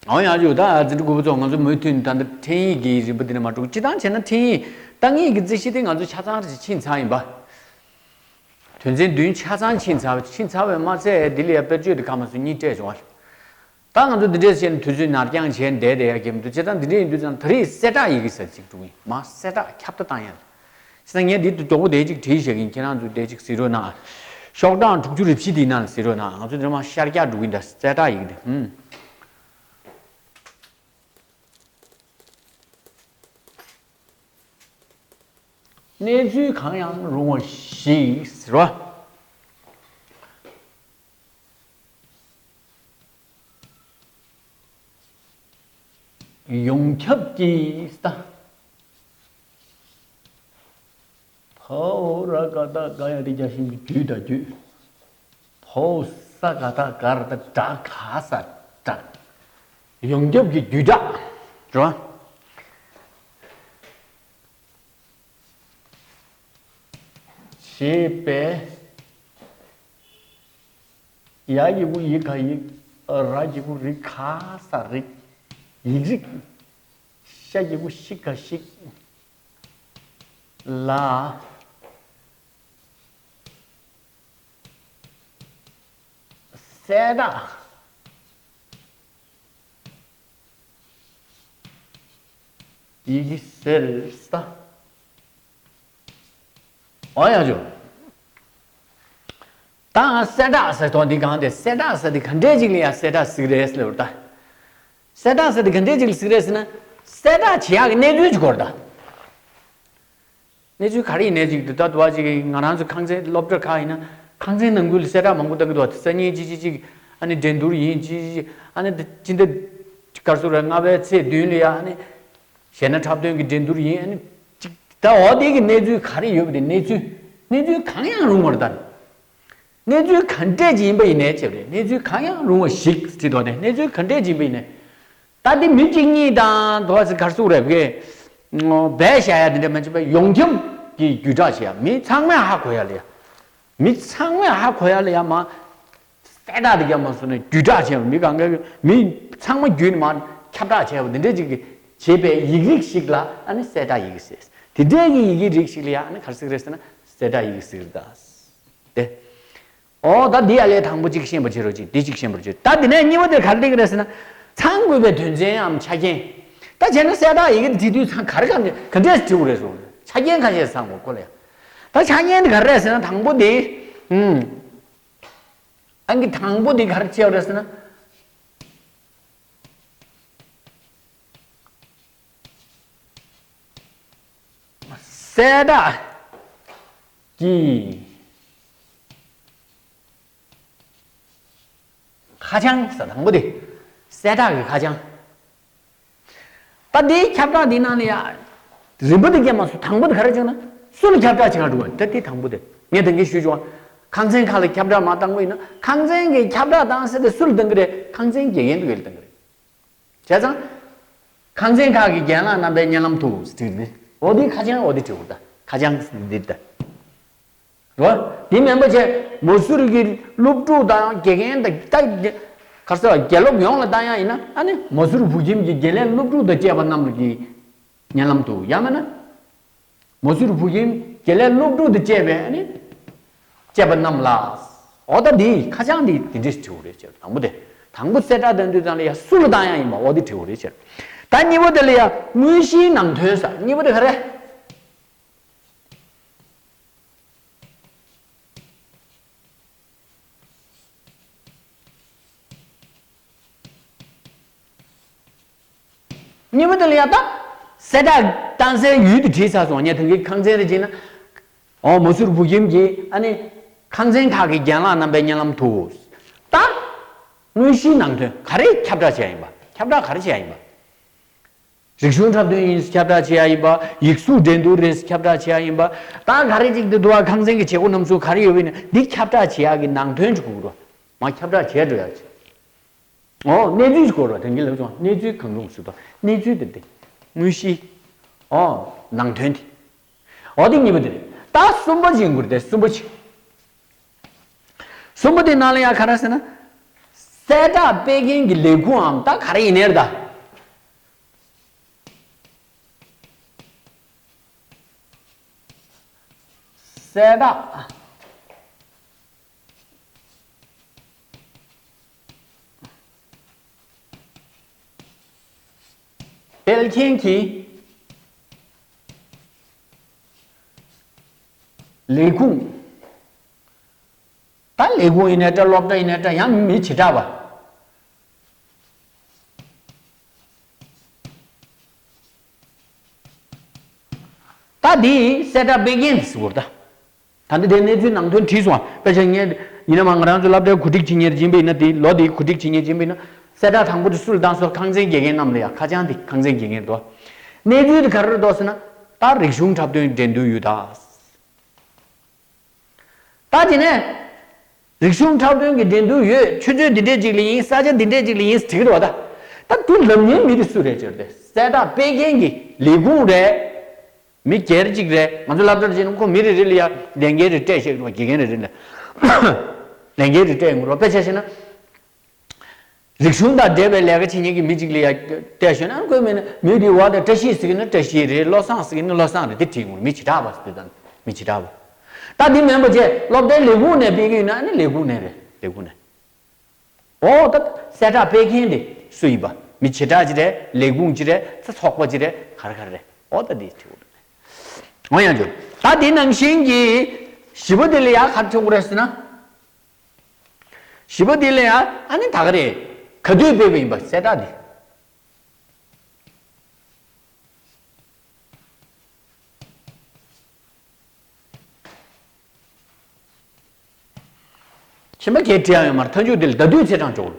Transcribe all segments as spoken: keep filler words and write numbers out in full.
འོ་ཡང་ཅུ་ད་འཛིན་གྲྭ་དགུ་པ་ཚོ་ང་ཚོ་མུ་མཐུད་ད་ལྟ་འཕྲིན་ཡིག་གི་རིམ་པ་འདི་ནས་མར་འགྲོ། སྤྱིར་བཏང་བྱས་ན་འཕྲིན་ཡིག་ལྟ་ངན་གྱི་རྩིས་གཞི་དེ་ང་ཚོ་ཆ་ཚང་རེ་ཕྱིན་ཚར་ཡིན་པ། དོན་ཚན་བདུན་ཆ་ཚང་ཕྱིན་ཚར་ཕྱིན་ཚར་བས་མ་ཚད་འདི་ལ་ཡང་དཔེར་བརྗོད་དེ་ཁ་མ་སོང་གཉིས་སྤྲད་བྱུང་བ། ད་ང་ཚོ་འདི་འདྲས་བྱས་ནས་དུས་ཚོད་ནར་འགྱངས་བྱས་བསྡད་བསྡད་ཡ་གི་མི་འདུག་བྱས་ཙང་འདི་འདྲས་ཡིན་དུས་ཙང་ད་རེས་གསལ་བསྒྲགས་ཡི་གེ་ཟེར་ཅིག་འདུག་ཡིན་མ་གསལ་བསྒྲགས་ཁྱབ་བསྒྲགས་བཏང་ཡ་ལ། བྱས་ཙང་ངས་འདི་མགྱོགས་པོ་དེ་ཅིག་བྲིས་བཞག་གིན་ཁྱེད་རང་ཚོ་དེ་ཅིག་གཟིགས་རོགས་གནང་། ཤོག་གྲངས་དྲུག་ཅུ་རེ་བཞི་དེའི་ནང་ལ་གཟིགས་རོགས་གནང་། ང་ཚོ་འདི་མ་ཤར་རྒྱག་འགྲོ་གིན་ད་གསལ་བསྒྲགས་ཡི་གེ་དེ་ཧུམ། གནས་ཚུལ་གང་ཡང་རུང་བ་ཞིག་ཟེར་བ། ཡོངས་ཁྱབ་ཀྱི་ས། ཕོ་ར་ག་ད་ག་ཡ་དེ་རྒྱ་ཞིང་གི་རྒྱུད་ད་རྒྱུད། ཕོ་ས་ག་ད་ག་ར་ད་དྲ་ག་ས་དྲ། ཡོངས་ཁྱབ་ཀྱི་རྒྱུད་གྲགས་རེད་བ། ཞེས་པས། ཡ་གི་གུ་ཡི་ག་ཡིག་ར་གི་གུ་རི་ག་ས་རིག་ཡིག་རིག་ཤ་གི་གུ་ཤི་ག་ཤིག་ལ། གསལ་བསྒྲགས་ཡི་གེ་ཟེར་ས། འོ་ཡ་ཇོ། ད་གསལ་བསྒྲགས་ཟེར་དོན་འདི་གང་དེ་གསལ་བསྒྲགས་ཟེར་དེ་ག་འདྲས་ཅིག་ལ་ཡང་གསལ་བསྒྲགས་ཟེར་གི་རེད་ཟེར་ལབ་ད། གསལ་བསྒྲགས་ཟེར་དེ་ག་འདྲས་ཅིག་ལ་ཟེར་གི་རེད་ཟེར་ན། གསལ་བསྒྲགས་བྱེད་ཡག་གི་གནས་ཚུལ་ཅིག་དགོས་རེད་ད། གནས་ཚུལ་ག་རེ་ཡིན་ནའི་ཅིག་འདི་ལྟ་འདུག་བ་ཅིག་ང་རང་ཚོ་ཁང་ཚན་སློབ་གྲྭ་ཁག་ཡིན་ན་ཁང་ཚན་ནང་ཁུལ་ལ་གསལ་བསྒྲགས་མང་པོ་བཏང་གི་འདུག་བ། སང་ཉིན་ཅི་ཅི་ཅིག་ཨ་ནི་འགྲན་བསྡུར་ཡིན་ཅི་ཅི་ཅིག་ཨ་ནི་འདི་ཅི་འདི་གར་སོ་ར་ལྔ་པའི་ཚེས་བདུན་ལ་ཡ་ཨ་ནི་གཞས་སྣ་འཁྲབ་སྟོན་གྱི་འགྲན་བསྡུར་ཡིན། ཨ་ནི་ཅིག་ད་འོ་དེ་གི་གནས་ཚུལ་ག་རེ་ཡོད་པ་དེ་གནས་ཚུལ་གནས་ཚུལ་གང་ཡང་རུང་བར་ད། གནས་ཚུལ་ག་འདྲས་ཅིག་ཡིན་པ་ཡིན་ནའི་ཅེས་རེད། གནས་ཚུལ་གང་ཡང་རུང་བ་ཞིག་ཟེར་དོ་ནས་གནས་ཚུལ་ག་འདྲས་ཅིག་ཡིན་པ་ཡིན་ནའི། ད་འདི་མི་གཅིག་གཉིས་དང་དོ་ཟེར་གར་སུ་རེད་གི། སྦས་བཞག་ཡ་དེ་འདྲ་མ་བྱེད་པ་ཡོངས་ཁྱབ་ཀྱི་བརྒྱུད་བསྒྲགས་བྱེད་ཡ་མི་ཚང་མས་ཧ་གོ་ཡ་ལ་ཡ། མི་ཚང་མས་ཧ་གོ་ཡ་ལ་ཡ་མ། གསལ་བསྒྲགས་དེ་རྒྱབ་མ་སོང་ནས་བརྒྱུད་བསྒྲགས་བྱེད་ཡ་མི་གང་ག་མི་ཚང་མ་བརྒྱུད་ནས་མ་ཁྱབ་བསྒྲགས་བྱས་པ་འདི་འདྲས་ཅིག་གིས་བྱེད་པའི་ཡིག་རིགས་ཤིག་ལ་ཨ་ནི་གསལ་བསྒྲགས་ཡི་གེ་ཟེར། དེ་འདྲས་ཀྱི་ཡི་གེ་རིགས་ཤིག་ལ་ཡ་ཨ་ནི་གར་སིག་རེད་ཟེར་ན་གསལ་བསྒྲགས་ཡི་གེ་ཟེར་ད། དེ། ཨོ་ད་འདི་ཡ་ལས་དང་པོ་གཅིག་ཤེས་པར་བྱེད་རོགས་གྱིས། འདི་གཅིག་ཤེས་པར་བྱེད། ད་འདི་ནས་གཉིས་པ་དེ་ག་རེ་འགྲིག་རེད་ཟེར་ན། ཚང་དགོས་པའི་དོན་ཚན་འམ་ཆ་རྐྱེན། ད་བྱས་ན་གསལ་བསྒྲགས་ཡི་གེ་འདི་བྲིས་དུས་ཚང་ག་རེ་ག་རེ་ག་འདྲས་བྲིས་དགོས་རེད་ཟེར། ཆ་རྐྱེན་ཁ་ཤས་ཚང་དགོས་ཁོ་ལ་ཡ། ད་ཆ་རྐྱེན་འདི་ག་རེ་རེད་ཟེར་ན་དང་པོ་འདི། ཨང་གི་དང་པོ་འདི་ག་རེ་བྱས་རེད་ཟེར་ན། གསལ་བསྒྲགས་ཀྱི་ཁ་བྱང་ཟེར་དང་པོ་དེ། གསལ་བསྒྲགས་ཀྱི་ཁ་བྱང་། ད་འདིའི་ཁྱབ་བསྒྲགས་འདི་ནང་ནས་ཡ། རིམ་པ་འདི་སྐྱེལ་མ་སོང་། དང་པོ་དེ་ག་རེ་བྱུང་ན། སུ་ལ་ཁྱབ་བསྒྲགས་བྱེད་ག་འགྲོ་བ་ད་དེ་དང་པོ་དེ། ངས་དེང་གི་ཞུས་བྱུང་བ། ཁང་ཚན་ཁག་ལ་ཁྱབ་བསྒྲགས་མ་བཏང་བ་ཡིན་ན་ཁང་ཚན་གྱི་ཁྱབ་བསྒྲགས་བཏང་ས་དེ་སུ་ལ་བཏང་གི་རེད། ཁང་ཚན་དགེ་རྒན་དུ་ག་ལ་བཏང་གི་རེད། བྱས་ཙང་། ཁང་ཚན་ཁག་གི་རྒན་ལགས་རྣམ་པའི་སྙན་ལམ་དུ་ཟེར་ཏེ། འོ་དེ་ཁ་བྱང་འོ་དེ་བྲིས་འོ་ད། ཁ་བྱང་འདི་ད། རོ། དེ་མིན་པ་བྱས་མ་སུ་རི་གི་སློབ་ཕྲུག་དང་དགེ་རྒན་དང་ད། ག་རེ་ཟེར་དགེ་སློབ་ཡོངས་ལ་བཏང་ཡ་ཡིན་ན་ཨ་ནི་མ་སུ་རི་བུ་ཁྱིམ་གྱི་དགེ་ལས་སློབ་ཕྲུག་དང་བཅས་པ་རྣམས་ཀྱི་སྙན་ལམ་དུ་ཡང་མིན་ན། མ་སུ་རི་བུ་ཁྱིམ་དགེ་ལས་སློབ་ཕྲུག་དང་བཅས་པའི་ཨ་ནི། བཅས་པ་རྣམས་ལ། འོ་ད་འདི་ཁ་བྱང་འདི་དེ་འདྲས་བྲིས་འོ་རེད་ཅེས་དང་པོ་དེ། དང་པོ་གསལ་བསྒྲགས་བཏང་དུས་ཙང་ལ་ཡ་སུ་ལ་བཏང་ཡ་ཡིན་པ་འོ་དེ་བྲིས་འོ་རེད་ཅེས། ད་གཉིས་པ་དེ་ལ་ཡ་དངོས་གཞིའི་ནང་དོན་ཟེར་གཉིས་པ་དེ་ག་རེ། གཉིས་པ་དེ་ལ་ཡ་ད། གསལ་བསྒྲགས་བཏང་སའི་ཡུལ་དེ་བྲིས་ཚར་སོང་། ངས་དེང་གི་ཁང་ཚན་རེ་བྱས་ན། འོ་མ་སུ་རི་བུ་ཁྱིམ་གྱི་ཨ་ནི། ཁང་ཚན་ཁག་གི་རྒན་ལགས་རྣམ་པའི་སྙན་ལམ་དུ། ད། དངོས་གཞིའི་ནང་དོན་ག་རེ་ཁྱབ་བསྒྲགས་བྱས་ཡིན་པ། ཁྱབ་བསྒྲགས་ག་རེ་བྱས་ཡིན་པ། རིག་གཞུང་འཁྲབ་སྟོན་ཡིན་ཁྱབ་བསྒྲགས་བྱེད་ཡ་ཡིན་པ། ཡིག་གཟུགས་འགྲན་བསྡུར་རེད་ཁྱབ་བསྒྲགས་བྱེད་ཡ་ཡིན་པ། ད་ག་རེ་ཅིག་འདི་འདུག་ཨ། ཁང་ཚན་གྱི་བྱེད་སྒོ་རྣམས་སུ་ག་རེ་ཡོད་པ་ཡིན་ན་འདི་ཁྱབ་བསྒྲགས་བྱེད་ཡ་གི་ནང་དོན་ཅིག་དགོས་རོ། མ་ཁྱབ་བསྒྲགས་བྱས་འགྲོ་ཡ་ཅིག་འོ་གནས་ཚུལ་ཅིག་དགོས་རོ། དེང་གི་ལབ་བྱུང་གནས་ཚུལ་གང་རུང་ཞུ་དང་གནས་ཚུལ་དེ་དེ། དངོས་གཞི། འོ་ནང་དོན་དེ། འོ་དེ་གཉིས་པ་དེ་རེད། ད་གསུམ་པ་ཅིག་ཡིན་དགོས་རེད་དེ་གསུམ་པ་ཅིག་གསུམ་པ་དེ་ནང་ལ་ཡ་ག་རེ་ཟེར་ན། གསལ་བསྒྲགས་སྤེལ་མཁན་གྱི་ལས་ཁུངས་འམ་ད་ག་རེ་ཡིན་ནའི་རེད་ད། གསལ་བསྒྲགས་སྤེལ་མཁན་གྱི་ལས་ཁུངས། ད་ལས་ཁུངས་ཡིན་ནའི་འདྲ། སློབ་གྲྭ་ཡིན་ནའི་འདྲ། ཡང་མི་བྱེ་བྲག་པ། ད་འདི་གསལ་བསྒྲགས་སྤེལ་མཁན་ཟེར་བ་རེད་ད། ད་འདི་དེ་གནས་ཚུལ་ནང་དོན་བྲིས་སོང་བ། དཔེ་ཆ་ངས་ཡིན་ན་མ་ང་རང་ཚོ་སློབ་གྲྭའི་གོ་སྒྲིག་བྱེད་མཁན་རེད་ཅེས་པ་ཡིན་ན། དེ་ལོ་དེའི་གོ་སྒྲིག་བྱེད་མཁན་ཅེས་པ་ཡིན་ན། གསལ་བསྒྲགས་དང་པོ་དེ་སུ་ལ་བཏང་སོང་། ཁང་ཚན་དགེ་རྒན་རྣམས་ལ་ཡ། ཁ་བྱང་དེ་ཁང་ཚན་དགེ་རྒན་རེད་དོ། གནས་ཚུལ་དེ་ག་རེ་རེད་དོ་ཟེར་ན། ད་རིག་གཞུང་འཁྲབ་སྟོན་འགྲན་བསྡུར་ཡོད་ད། ད་དེ་ནས་རིག་གཞུང་འཁྲབ་སྟོན་གྱི་འགྲན་བསྡུར་ཡོད། ཆུ་ཚོད་འདི་འདྲས་ཅིག་ལ་ཡིན། ས་ཆ་འདི་འདྲས་ཅིག་ལ་ཡིན་ཟེར་གྱི་རེད་བ། ད་ད་དེ་ལབ་མཁན་མི་དེ་སུ་རེད་ཟེར་ཏེ། གསལ་བསྒྲགས་སྤེལ་མཁན་གྱི་ལས་ཁུངས་རེད། མི་སྒེར་གཅིག་རེད། ང་ཚོ་སློབ་གྲྭར་ཕྱིན་ན་ཁོ་མི་རེ་རེ་ལ་ཡ་ལས་འགན་རེ་སྤྲད་བཞག་གི་རེད་བ། དགེ་རྒན་རེ་རེ་ལ་ལས་འགན་རེ་སྤྲད་ཡོང་གི་རེད་བ། དཔེ་ཆ་བཞག་ན། རིག་གཞུང་དང་འབྲེལ་བའི་ལས་ཀ་བྱེད་མཁན་གྱི་མི་གཅིག་ལ་ཡ་སྤྲད་ཞོར་ན། ཁོས་མིན་ན་མི་དེའི་འོག་ཏུ་བཀྲ་ཤིས་ཟེར་གྱི་ན་བཀྲ་ཤིས་རེད། བློ་བཟང་ཟེར་གྱི་ན་བློ་བཟང་རེད། དེ་བྲིས་ཡོང་གི་རེད། མི་བྱེ་བྲག་པ་ཟེར་དུས་ཙམ་མི་བྱེ་བྲག་པ། ད་འདི་མིན་པ་བྱས་སློབ་གྲྭའི་ལས་ཁུངས་ནས་སྤེལ་གྱི་ཡོད་ན་ཨ་ནི་ལས་ཁུངས་ནས་རེད། ལས་ཁུངས་ནས། ཨོ་ད་གསལ་བསྒྲགས་སྤེལ་མཁན་དེ་སུ་ཡིན་པ། མི་བྱེ་བྲག་ཅིག་རེད། ལས་ཁུངས་ཅིག་རེད། ཚོགས་པ་ཅིག་རེད། ག་རེ་ག་རེ་རེད། ཨོ་ད་འདི་བྲིས་ཡོང་གི་རེད། འོ་ཡང་བྱུང་། ད་འདི་ནང་བཞིན་གྱི་བཞི་པ་དེ་ལ་ཡ་ག་རེ་བྲིས་དགོས་རེད་ཟེར་ན། བཞི་པ་འདི་ལ་ཡང་ཨ་ནི་ད་ག་རེ། ག་དུས་སྤེལ་བ་ཡིན་པ་གསལ་བསྒྲགས་འདི། ཁྱིམ་པ་གས་བྲིས་ཡ་ཡོད་མ་རེད། མཐའ་མཇུག་འདི་ལ་ཟླ་དུས་ཚེས་གྲངས་འཇོག་དགོས།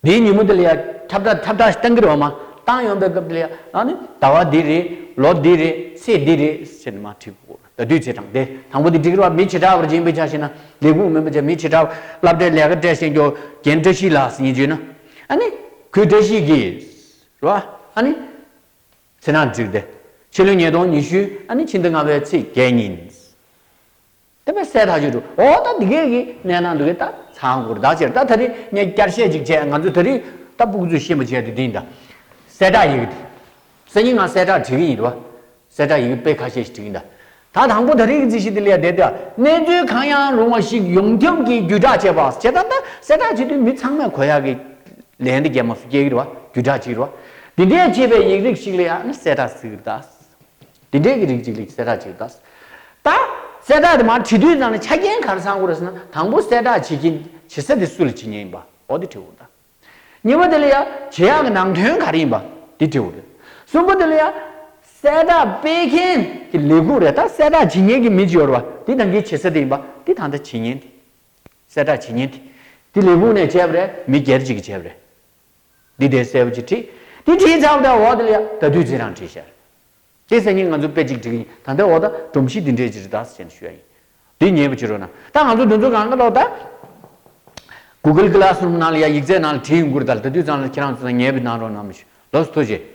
འདིའི་ཉིན་མོ་འདི་ལ་ཡ་ཁྱབ་བསྒྲགས་ཁྱབ་བསྒྲགས་ཤིག་བཏང་གི་རེད་བ། མ་བཏང་ཡོང་པའི་སྐབས་འདི་ལ་ཡ་ཨ་ནི་ཟླ་བ་འདི་རེད། ལོ་འདི་རེད། ཚེས་འདི་རེད་ཟེར་ནས་མར་བྲིས་དགོས། ཟླ་དུས་ཚེས་གྲངས་དེ་དང་པོ་འདི་འགྲིག་གི་རེད་བ། མི་བྱེ་བྲག་པར་བྱེད་པའི་ཆ་བཞག་ན། ལས་ཁུངས་མིན་པ་བྱས་མི་བྱེ་བྲག་པ། སློབ་གྲྭའི་ལས་ཀ་སྤྲད་བཞིན་རྒྱུ་རྒན་བཀྲ་ཤིས་ལགས་ཟེར་མཁན་བརྗོད་ན། ཨ་ནི་ཁོས་བཀྲ་ཤིས་ཀྱིས་རེད་བ། ཨ་ནི་ཚེས་གྲངས་བྲིས་ཏེ། ཕྱི་ལོ་ཉིས་སྟོང་ཉི་ཤུ་ཨ་ནི་ཕྱི་ཟླ་ལྔ་པའི་ཚེས་བརྒྱད་ཉིན། དེ་བས་གསལ་ཐག་ཆོད་འདུག། ཨོ་ད་འདི་གས་ཀྱི་གནས་སྟངས་འདུག་གས། ད་ཚང་གུར་ད་ཕྱིར་ད་ད་རེས་ངས་བསྐྱར་བཤད་ཅིག་བྱས། ང་ཚོ་ད་རེས་ད་ཕྲུ་གུ་ཚོས་ཤེས་པ་བྱས་ཏེ་འདི་ཡིན་ད། གསལ་བསྒྲགས་ཡི་གེ་འདི། སང་ཉིན་ང་གསལ་བསྒྲགས་བྲིས་ཀྱི་ཡིན་རེད་བ། གསལ་བསྒྲགས་ཡི་གེ་དཔེ་ཁ་ཤས་ཤིག་བྲིས་ཀྱི་ཡིན་ད། ད་དང་པོ་ད་རེས་ཀྱི་རྩིས་གཞི་འདི་ལ་ཡ་བསྡད་དེ། གནས་ཚུལ་གང་ཡང་རུང་བ་ཞིག་ཡོངས་ཁྱབ་ཀྱིས་བརྒྱུད་བསྒྲགས་བྱས་པ། བྱས་ད་ད་གསལ་བསྒྲགས་བྱེད་དུས་མི་ཚང་མས་གོ་ཡག་གི་ལན་འདི་རྒྱབ་མ་སུ་སྐྱེལ་གྱི་རེད་བ། བརྒྱུད་བསྒྲགས་བྱེད་ཀྱི་རེད་བ། འདི་འདྲས་བྱས་པའི་ཡིག་རིགས་ཤིག་ལ་ཡ་ནི་གསལ་བསྒྲགས་ཟེར་གྱི་རེད་ད། འདི་འདྲས་ཀྱི་རིགས་གཅིག་ལ་གསལ་བསྒྲགས་བྱེད་ཀྱི་རེད་ད། ད་གསལ་བསྒྲགས་དེ་མར་བྲིས་དུས་ཙམ་ནས་ཆ་རྐྱེན་ག་རེ་ཚང་དགོས་རེད་ཟེར་ན། དང་པོ་གསལ་བསྒྲགས་བྱེད་ཀྱིན་བྱེད་ས་དེ་སུ་ལ་བྱེད་མཁན་ཡིན་པ། འོ་དེ་བྲིས་དགོས་རེད་ད། གཉིས་པ་དེ་ལ་ཡ་བྱེད་ཡག་གི་ནང་དོན་ག་རེ་ཡིན་པ་དེ་བྲིས་དགོས་རེད། གསུམ་པ་དེ་ལ་ཡ་གསལ་བསྒྲགས་སྤེལ་མཁན་གྱི་ལས་ཁུངས་རེད། ད་གསལ་བསྒྲགས་བྱེད་མཁན་གྱི་མི་གཅིག་ཡོད་རེད་བ། དེ་ད་གིན་བྱེད་ས་དེ་ཡིན་པ་དེ་ད་ལྟ་བྱེད་མཁན་དེ། གསལ་བསྒྲགས་བྱེད་མཁན་དེ། དེ་ལས་ཁུངས་ནས་བྱས་པ་རེད། མི་སྒེར་གཅིག་གིས་བྱས་པ་རེད། འདི་དེ་གསལ་པོ་ཅིག་བྲིས། འདི་བྲིས་ཚར་བ་དང་འོག་དེ་ལ་ཡ་ཟླ་དུས་ཚེས་གྲངས་བྲིས་ཤག། དེ་སང་ཉིན་ང་ཚོ་དཔེ་གཅིག་བྲིས་ཀྱི་ཡིན། ད་ལྟའི་འོག་ད་སྒྲོམ་གཞི་འདི་འདྲས་ཅིག་རེད་ད་ཟེར་ནས་ཞུ་ཡ་ཡིན། འདི་ཉན་པ་བྱེད་རོགས་གནང་། ད་ང་ཚོ་འདི་ཚོ་གང་ག་ལོག་ད་Google Classroom ནང་ལ་ཡ་ཡིག་ཚད་ནང་ལ་བྲིས་ཡོང་གི་རེད་ད། ད་དུས་ཚང་ལ་ཁྱེད་རང་ཚོ་ཉན་པ་གནང་རོགས་གནང་མི་ཞུ། ལགས་སོ། ཐུགས་རྗེ་ཆེ།